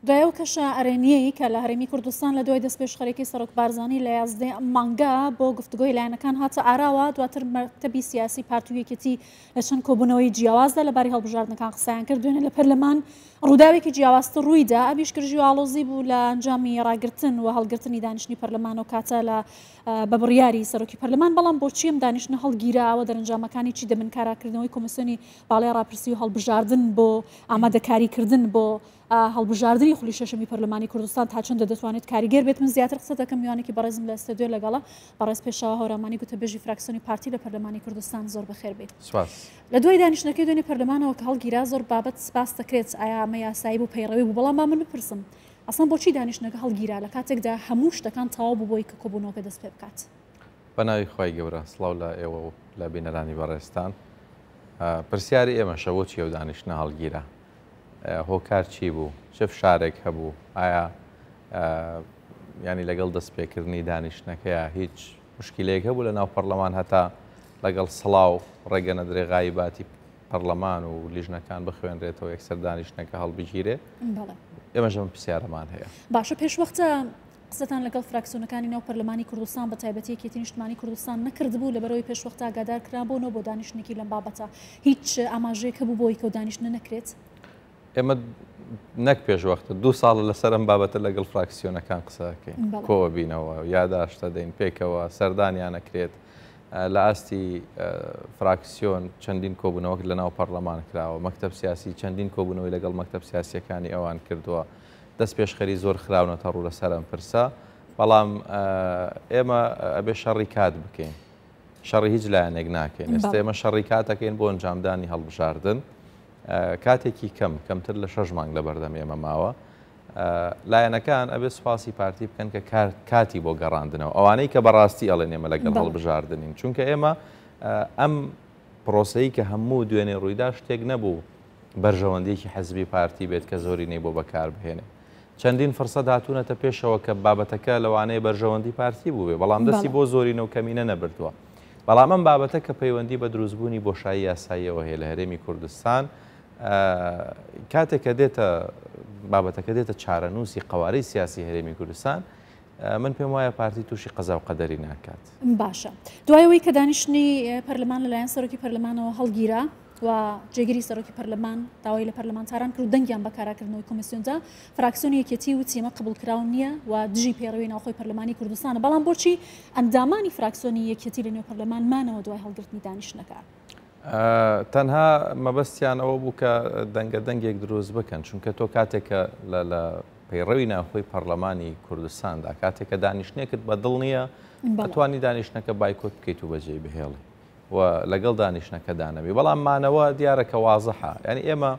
دوای ئەو کەشە ئەرێنییەی کە لە هەرێمی کوردستان لە دوای دەستپێشخەریی سەرۆک بارزانی لە 11 ئەم مانگە بۆ گفتوگۆی لایەنەکان هاتە ئاراوە، دواتر مەکتەبی سیاسی پارتی و یەکێتی لە چەند کۆبوونەوەی جیاوازدا لەبارەی هەڵبژاردنەکان قسەیان کرد. دوێنێ لە پەرلەمان ڕووداوێکی جیاوازتر ڕوویدا، ئەویش گرژی و ئاڵۆزی بوو لە ئەنجامی ڕاگرتن و هەڵگرتنی دانیشتنی پەرلەمان ئەو کاتە لە بە بڕیاری سەرۆکی پەرلەمان، بەڵام بۆچی ئەم دانیشتنە هەڵگیراوە، دەرەنجامەکانی چی دەبن، کاراکردنەوەی کۆمیسیۆنی باڵای ڕاپرسی و هەڵبژاردن بۆ ئامادەکاریکردن بۆ هەڵبژاردنی خولی شەشەمی پەرلەمانی کوردستان تا چەندە دەتوانێت کاریگەر بێت؟ من زیاتر قسە دەکەم، میوانێکی بەڕێزم لە ستۆدیۆ لەگەڵە، بەڕێز پێشەوا هەورامانی گوتەبێژی فراکسیۆنی پارتی لە پەرلەمانی کوردستان. زۆر بەخێر بێیت. سپاس. لە دوای دانیشتنەکەی دوێنێ پەرلەمانەوە کە هەڵگیرا زۆر بابەت باس دەکرێت، ئایا ئەمە یاسایی بوو، پەیڕەوی بوو، بەڵام با من بپرسم ئەسڵەن بۆچی دانیشتنەکە هەڵگیرا لە کاتێکدا هەموو شتەکان تەواو بوو بۆی کە کۆبوونەوەکە دەست پێ بکات؟ بە ناوی خوای گەورە سڵاو لە ئێوە و لە بینەرانی بەڕێزتان. پرسیاری ئێمەشە بۆچی ئەو دانیشتنە هەڵگیرا؟ هۆکار چی بوو؟ چ فشارێک هەبوو؟ ئایا ینی لەگەڵ دەستپێکردنی دانیشتنەکەیا هیچ مشکلەیەک هەبوو لە ناو پەرلەمان هەتا لەگەڵ سڵاو ڕێگە نەدرێ غایباتی پەرلەمان و لیژنەکان بخوێنرێتەوە یەکسەر دانیشتنەکە هەڵبگیرێ؟ ئێمەش ئەم پرسیارەمان هەیە. باشە پێشوەختە قسەتان لەگەڵ فراکسیۆنەکانی ناو پەرلەمانی کوردستان بە تایبەتی یەکێتی نیشتمانی کوردستان نەکردبوو لەبەرئەوەی پێشوەختە ئاگادار کرابوونەوە بۆ دانیشتنێکی لەم بابەتە هیچ ئاماژەیەک هەبوو بۆ ئەوەی کە ئەو دانیشتنە نەکرێت؟ ئێمە نەک پێشوەختە دوو ساڵە لەسەر ئەم بابەتە لەگەڵ فراکسیۆنەکان قسە ئەکەین، کۆوە بینەوە، یاداشت دەدەین پێکەوە، سەردانیان ئەکرێت، لە ئاستی فراکسیۆن چەندین کۆبوونەوەک لەناو پەرلەمان کراوە، مەکتەب سیاسی چەندین کۆبوونەوەی لەگەڵ مەکتەب سیاسییەکانی ئەوان کردووە، دەستپێشخەری زۆر خراونەتە ڕوو لەسەر ئەم پرسە، بەڵام ئێمە ئەبێ شەڕی کات بکەین، شەڕی هیچ لایەنێک ناکەین، ئێستا ئێمە شەڕی کات ئەکەین بۆ ئەنجامدانی هەڵبژاردن، کاتێکی کەم، کەمتر لە شەش مانگ لەبەردەم ئێمە ماوە، لایەنەکان ئەبێ سوپاسی پارتی بکەن کە کاتی بۆ گەڕاندنەوە، ئەوانەی کە بەڕاستی ئەڵێن ئێمە لەگەڵ هەڵبژاردنین، چونکە ئێمە ئەم پرۆسەی کە هەموو دوێنێ ڕوویدا شتێک نەبوو بەرژەوەندیەکی حزبی پارتی بێت کە زۆرینەی بۆ بەکار بهێنێ. چەندین فرسەت هاتوونەتە پێشەوە کە بابەتەکە لەوانەیە بەرژەوەندی پارتی بووبێ بەڵام دەستی بۆ زۆرینە و کەمینە نەبردووە. بەڵام ئەم بابەتە کە پەیوەندی بە دروستبوونی بۆشایی یاساییەوە هەیە لە هەرێمی کوردستان کاتێک کە دێتە بابەتەکە دێتە چارەنووسی قەوارەی سیاسی هەرێمی کوردستان من پێم وایە پارتی تووشی قەزا و قەدەری ناکات. باشە دوای ئەوەی کە دانیشتنی پەرلەمان لەلایەن سەرۆکی پەرلەمانەوە هەڵگیرا و جێگری سەرۆکی پەرلەمان داوای لە پەرلەمانتاران کرد و دەنگیان بە کاراکردنەوەی کۆمیسیۆن دا، فراکسیۆنی یەکێتی وتی ئەمە قبوڵکراو نییە و دژی پەیڕەوی ناوخۆی پەرلەمانی کوردستانە، بەڵام بۆچی ئەندامانی فراکسیۆنی یەکێتی لەنێو پەرلەمان مانەوە دوای هەڵگرتنی دانیشتنەکە؟ تەنها مەبەستیان ئەوە بوو کە دەنگە دەنگێک دروست بکەن، چونکە تۆ کاتێک کە لە پەیڕەوی ناوخۆی پەرلەمانی کوردستاندا کاتێک کە دانیشتنێکت بە دڵ نییە ئەتوانی دانیشتنەکە بایکۆت بکەیت و بەجێی بهێڵی و لەگەڵ دانیشتنەکەدا نەبی، بەڵام مانەوە دیارە کە وازحە، یعنی ئێمە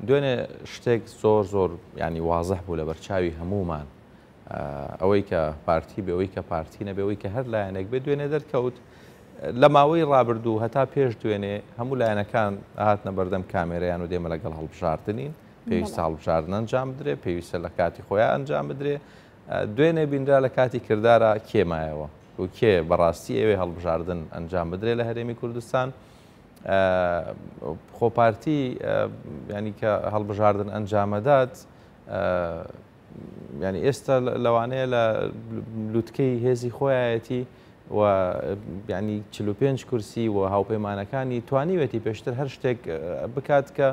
دوێنێ شتێک زۆر زۆر ینی وازح بوو لەبەر چاوی هەمومان ئەوەی کە پارتی بێ ئەوەی کە پارتی نەبێ ئەوەی کە هەر لایەنێک بێ دوێنێ دەرکەوت لە ماوەی ڕابردوو هەتا پێش دوێنێ هەموو لایەنەکان هاتنە بەردەم کامێرەیان و دێمە لەگەڵ هەڵبژاردنین پێویستە هەڵبژاردن ئەنجام بدرێ پێویستە لە کاتی خۆیان ئەنجام بدرێ دوێنێ بینرا لە کاتی کردارا کێ مایەوە و کێ بەڕاستی ئەوێ هەڵبژاردن ئەنجام بدرێ لە هەرێمی کوردستان خۆ پارتی ینی کە هەڵبژاردن ئەنجامەدات ینی ئێستا لەوانەیە لە لوتکەی هێزی خۆیەتی و ینی 45 کورسی و هاوپەیمانەکانی توانیوێتی پێشتر هەر شتێک بکات کە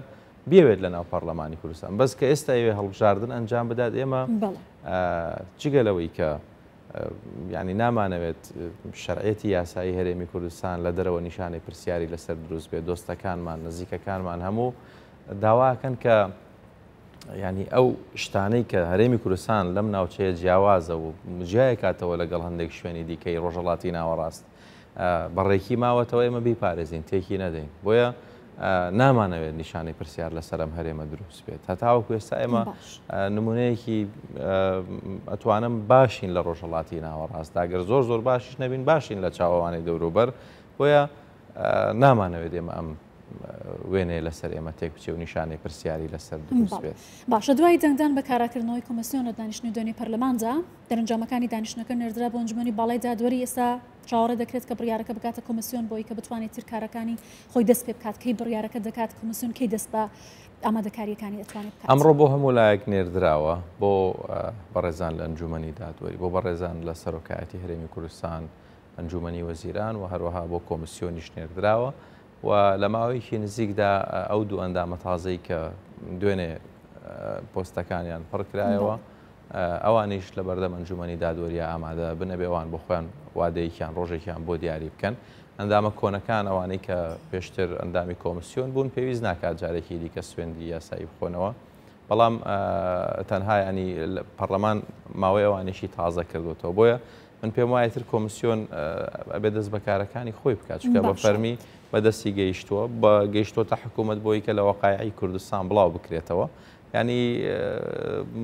بیەوێت لە ناو پەرلەمانی کوردستان بەس کە ئێستا ئەوێ هەڵبژاردن ئەنجام بدات ئێمە جگە لەوەی کە ینی نامانەوێت شەرعەتی یاسایی هەرێمی کوردستان لە دەرەوە نیشانەی پرسیاری لەسەر دروست بێت دۆستەکانمان نزیکەکانمان هەموو داواکەن کە ینی ئەو شتانەی کە هەرێمی کوردستان لەم ناوچەیە جیاوازە و جیایکاتەوە لەگەڵ هەندێک شوێنی دیکەی ڕۆژەڵاتی ناوەڕاست بە ڕێکی ماوەتەوە ئێمە بیپارێزین تێکی نەدەین بۆیە نامانەوێت نیشانەی پرسیار لەسەر ئەم هەرێمە دروست بێت هەتاوەکو ئێستا ئێمە نمونەیەکی ئەتوانم باشین لە ڕۆژهەڵاتی ناوەڕاستدا گەر زۆر زۆر باشیش نەبین باشین لە چاوەوانەی دەوروبەر بۆیە نامانەوێت ئێمە ئەم وێنەیە لەسەر ئێمە تێک بچێ و نیشانەی پرسیاری لەسەر دروست بێت. باشە دوای دەنگدان بە کاراکردنەوەی کۆمسیۆن لە دانیشتنی دوێنێی پەرلەماندا، دەرەنجامەکانی دانیشتنەکە نێردرا بۆ ئەنجومەنی باڵای دادوەری، ئێستا چاوەڕێ دەکرێت کە بڕیارەکە بگاتە کۆمسیۆن بۆی کە بتوانێت تر کارەکانی خۆی دەست پێ بکات، کەی بڕیارەکە دەکات، کۆمسیۆن کەی دەست بە ئامادەکارییەکانی دەتوانێت بکات؟ ئەمڕۆ بۆ هەموو لایەک نێردراوە، بۆ بەڕێزان لە ئەنجومەنی دادوەری، بۆ بەڕێزان لە سەرۆکایەتی هەرێمی کوردستان، ئەنجومەنی وەزیران و هەروەها بۆ کۆمسیۆنیش نێردراوە و لە ماوەیەکی نزیکدا ئەو دوو ئەندامە تازەی کە دوێنێ پۆستەکانیان پڕکرایەوە ئەوانیش لە بەردەم ئەنجومەنی دادوەریە ئامادە بن ئەبێ ئەوان بۆ خۆیان وادەیەکیان ڕۆژێکیان بۆ دیاری بکەن ئەندامە کۆنەکان ئەوانەی کە پێشتر ئەندامی کۆمسیۆن بوون پێویست ناکات جارێکی دیکە سوێندی یاسایی بخۆنەوە بەڵام تەنها ینی پەرلەمان ماوەی ئەوانیشی تازە کردوتەوە بۆیە من پێم وایە تر کۆمسیۆن ئەبێ دەست بە کارەکانی خۆی بکات چونکە بە فەرمی بەدەستی گەیشتووە بە گەیشتۆتە حکوومەت بۆی کە لە وەقایعی کوردستان بڵاو بکرێتەوە ینی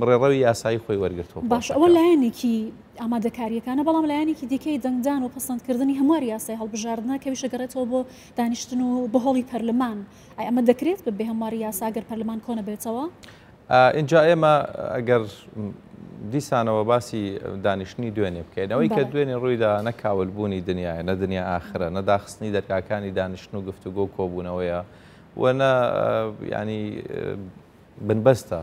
ڕێڕەوی یاسایی خۆی وەرگرتووە. باش ئەوە لایەنێکی ئامادەکاریەکانە بەڵام لایەنێکی دیکەی دەنگدان و پەسەندکردنی هەمواری یاسای هەڵبژاردنە کەویشە گەڕێتەوە بۆ دانیشتن و بۆ هۆڵی پەرلەمان ئەی ئەمە دەکرێت بە بێ هەمواری یاسا گەر پەرلەمان کۆنەبێتەوە؟ ئینجا ئێمە ئەگەر دیسانەوە باسی دانیشتنی دوێنێ بکەین ئەوەی کە دوێنێ ڕوویدا نە کاولبوونی دنیاە نە دنیا ئاخرە نە داخستنی دەرگاکانی دانیشتن و گفتوگۆ و کۆبوونەوەیە و نە ینی بنبەستە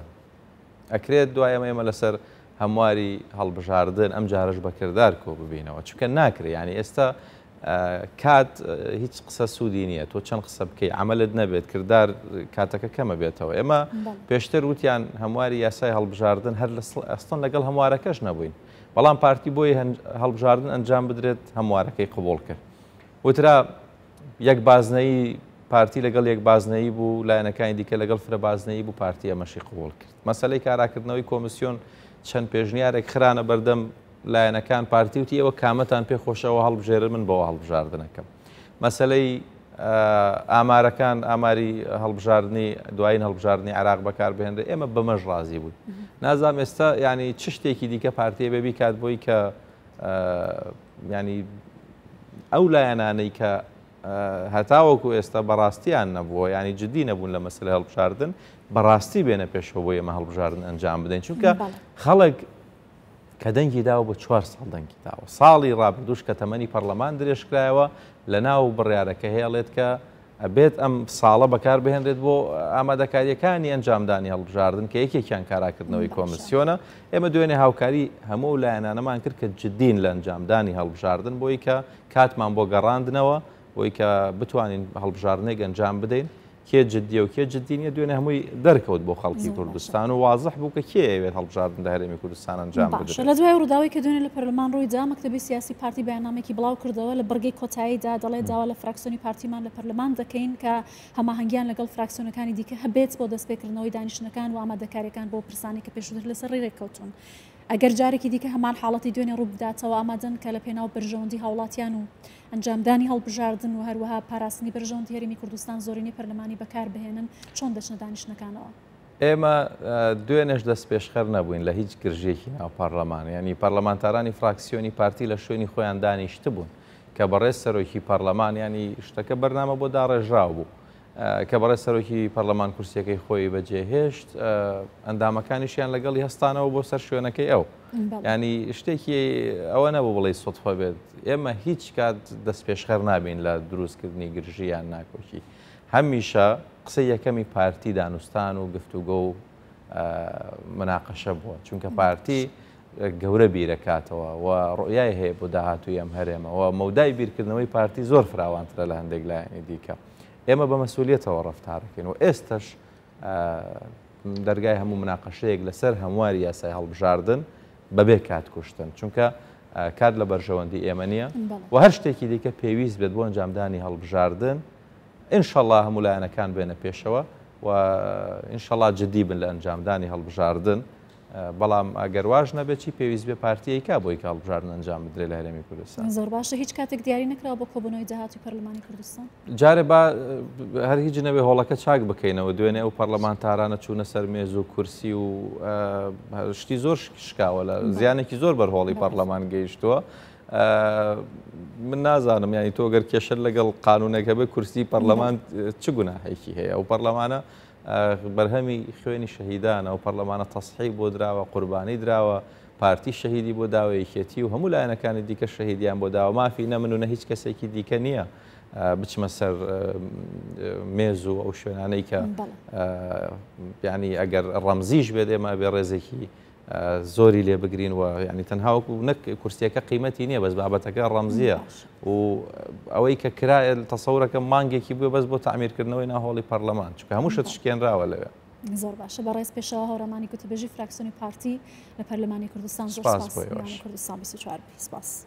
ئەکرێت دوای ئەمە ئێمە لەسەر هەمواری هەڵبژاردن ئەم جارەش بەکردار کۆ ببینەوە چونکە ناکرێ ینی ئێستا کات هیچ قسە سوودی نییە تۆ چەند قسە بکەی عملت نەبێت کردار کاتەکە کەمە بێتەوە ئێمە پێشتر وتیان هەمواری یاسای هەڵبژاردن هەر لە ئەستۆن لەگەڵ هەموارەکەش نەبووین بەڵام پارتی بۆی هەڵبژاردن ئەنجام بدرێت هەموارەکەی قبوڵ کرد وترا یەک بازنەیی پارتی لەگەڵ یەک بازنەیی بوو لایەنەکانی دیکە لەگەڵ فرە بازنەیی بوو پارتی ئەمەشی قبوڵ کرد مەسەلەی کاراکردنەوەی کۆمیسیۆن چەند پێشنیارێک خرانە بەردەم لایەنەکان پارتی وتی ئێوە کامەتان پێ خۆشە ئەوە هەڵبژێرن من بەوە هەڵبژاردنەکەم مەسەلەی ئامارەکان ئاماری هەڵبژاردنی دوایین هەڵبژاردنی عراق بەکاربهێنرێ ئێمە بەمەش ڕازی بووین نازام ئێستا ینی چ شتێکی دیکە پارتیە بێ بیکات بۆی کە ینی ئەو لایەنانەی کە هەتاوەکو ئێستا بەڕاستیان نەبووە ینی جددی نەبوون لە مەسەلەی هەڵبژاردن بەڕاستی بێنە پێشەوە بۆ ئێمە هەڵبژاردن ئەنجام بدەین چونکە خەڵک کە دەنگی داوە بۆ چوار ساڵ دەنگی داوە ساڵی ڕابردووش کە تەمەنی پەرلەمان درێژکرایەوە لە ناو بڕیارەکە هەیەڵێت کە ئەبێت ئەم ساڵە بەکار بهێنرێت بۆ ئامادەکارییەکانی ئەنجامدانی هەڵبژاردن کە یەکێکیان کاراکردنەوەی کۆمسیۆنە. ئێمە دوێنێ هاوکاری هەموو ئەو لایەنانەمان کرد کە جدین لە ئەنجامدانی هەڵبژاردن بۆی کە کاتمان بۆ گەڕاندنەوە بۆی کە بتوانین هەڵبژاردنێک ئەنجام بدەین. کێ جدیە و کێ جدی نیە دوێنێ هەمووی دەرکەوت بۆ خەڵکی کوردستان و وازح بوو کە کێ ئەیەوێت هەڵبژاردن لە هەرێمی کوردستان ئەنجام بدرێت. باشە لە دوای ئەو ڕووداوەی کە دوێنێ لە پەرلەمان ڕوویدا، مەکتەبی سیاسی پارتی بەیاننامەیەکی بڵاو کردەوە لە بڕگەی کۆتاییدا دەڵێت داوا لە فراکسیۆنی پارتیمان لە پەرلەمان دەکەین کە هەماهەنگیان لەگەڵ فراکسیۆنەکانی دیکە هەبێت بۆ دەستپێکردنەوەی دانیشتنەکان و ئامادەکارییەکان بۆ پرسانەی کە پێشووتر لەسەری رێککەوتوون. ئەگەر جارێکی دیکە هەمان حاڵەتی دوێنێ ڕووبداتەوە ئامادەن کە لە پێناو بەرژەوەندی هاوڵاتیان و ئەنجامدانی هەڵبژاردن و هەروەها پاراستنی بەرژەوەندی هەرێمی کوردستان زۆرینەی پەرلەمانی بەکاربهێنن، چۆن دەچنە دانیشتنەکانەوە؟ ئێمە دوێنێش دەستپێشخەر نەبووین لە هیچ گرژییەکی ناو پەرلەمان، یانی پەرلەمانتارانی فراکسیۆنی پارتی لە شوێنی خۆیان دانیشتبوون کە بەڕێز سەرۆکی پەرلەمان، یانی شتەکە بەرنامە بۆ داڕێژراو بوو، کە بەڕێز سەرۆکی پەرلەمان کورسیەکەی خۆی بەجێهێشت ئەندامەکانیشیان لەگەڵی هەستانەوە بۆ سەر شوێنەکەی ئەو ینی شتێکی ئەوە نەبوو بڵێ سوتفە بێت ئێمە هیچ کات دەست پێشخەر نابین لە دروستکردنی گرژی یان ناکۆکی هەمیشە قسەی یەکەمی پارتی دانوستان و گفتوگۆ و مناقەشە بووە چونکە پارتی گەورە بیرەکاتەوە و ڕۆیای هەیە بۆ داهاتووی ئەم هەرێمە و مەودای بیرکردنەوەی پارتی زۆر فراوانترە لە هەندێک لایەنی دیکە ئێمە بە مەسئولیەتەوە ڕەفتارەکەین و ئێستەش دەرگای هەموو مناقەشەیەک لەسەر هەمواری یاسای هەڵبژاردن بەبێ کات کوشتن چونکە کات لە بەرژەوەندی ئێمە نییە و هەر شتێکی دیکە پێویست بێت بۆ ئەنجامدانی هەڵبژاردن ئینشەڵا هەموو لایەنەکان بێنە پێشەوە و ئینشەڵا جدی بن لە ئەنجامدانی هەڵبژاردن بەڵام ئەگەر واش نەبێت چی پێویست بێ پارتی ئەیکا بۆی کە هەڵبژاردن ئەنجام بدرێت لە هەرێمی کوردستان. زۆر باشە هیچ کاتێک دیاری نەکراوە بۆ کۆبوونەوەی داهاتووی پەرلەمانی کوردستان؟ جارێ با هەر هیچ نەبێ هۆڵەکە چاک بکەینەوە دوێنێ ئەو پەرلەمانتارانە چوونە سەر مێز و کورسی و شتی زۆر شکاوە لە زیانێکی زۆر بەر هۆڵی پەرلەمان گەیشتووە. من نازانم یانی تۆ گەر کێشەت لەگەڵ قانونێک هەبێ کورسی پەرلەمان چ گوناهێکی هەیە ئەو پەرلەمانە بەرهەمی خوێنی شەهیدانە ئەو پەرلەمانە تەسحی بۆ دراوە قوربانی دراوە پارتی شەهیدی بۆ داوە یەکێتی و هەموو لایەنەکانی دیکە شەهیدیان بۆ داوە مافی نە من و نە هیچ کەسێکی دیکە نییە بچمە سەر مێز و ئەو شوێنانەی کە ینی ئەگەر ڕەمزیش بێت ئێمە ئەبێ ڕێزێکی زۆری لێ بگرین و ینی تەنها وەکو نەک کورسیەکە قیمەتی نییە بەس بابەتەکە ڕەمزیە و ئەوەی کە کرا تەسەورەکە مانگێکی بووە بەس بۆ تعمیرکردنەوەی ناهۆڵی پەرلەمان چونکە هەموو شت شکێنراوە لەوێ. زۆر باشە بەڕێز پێشەوا هەورامانی گوتەبێژی فراکسیۆنی پارتی لە پەرلەمانی کوردستان زۆر سپاس سپاس بۆ ئێوەش. کوردستان 24 سپاس.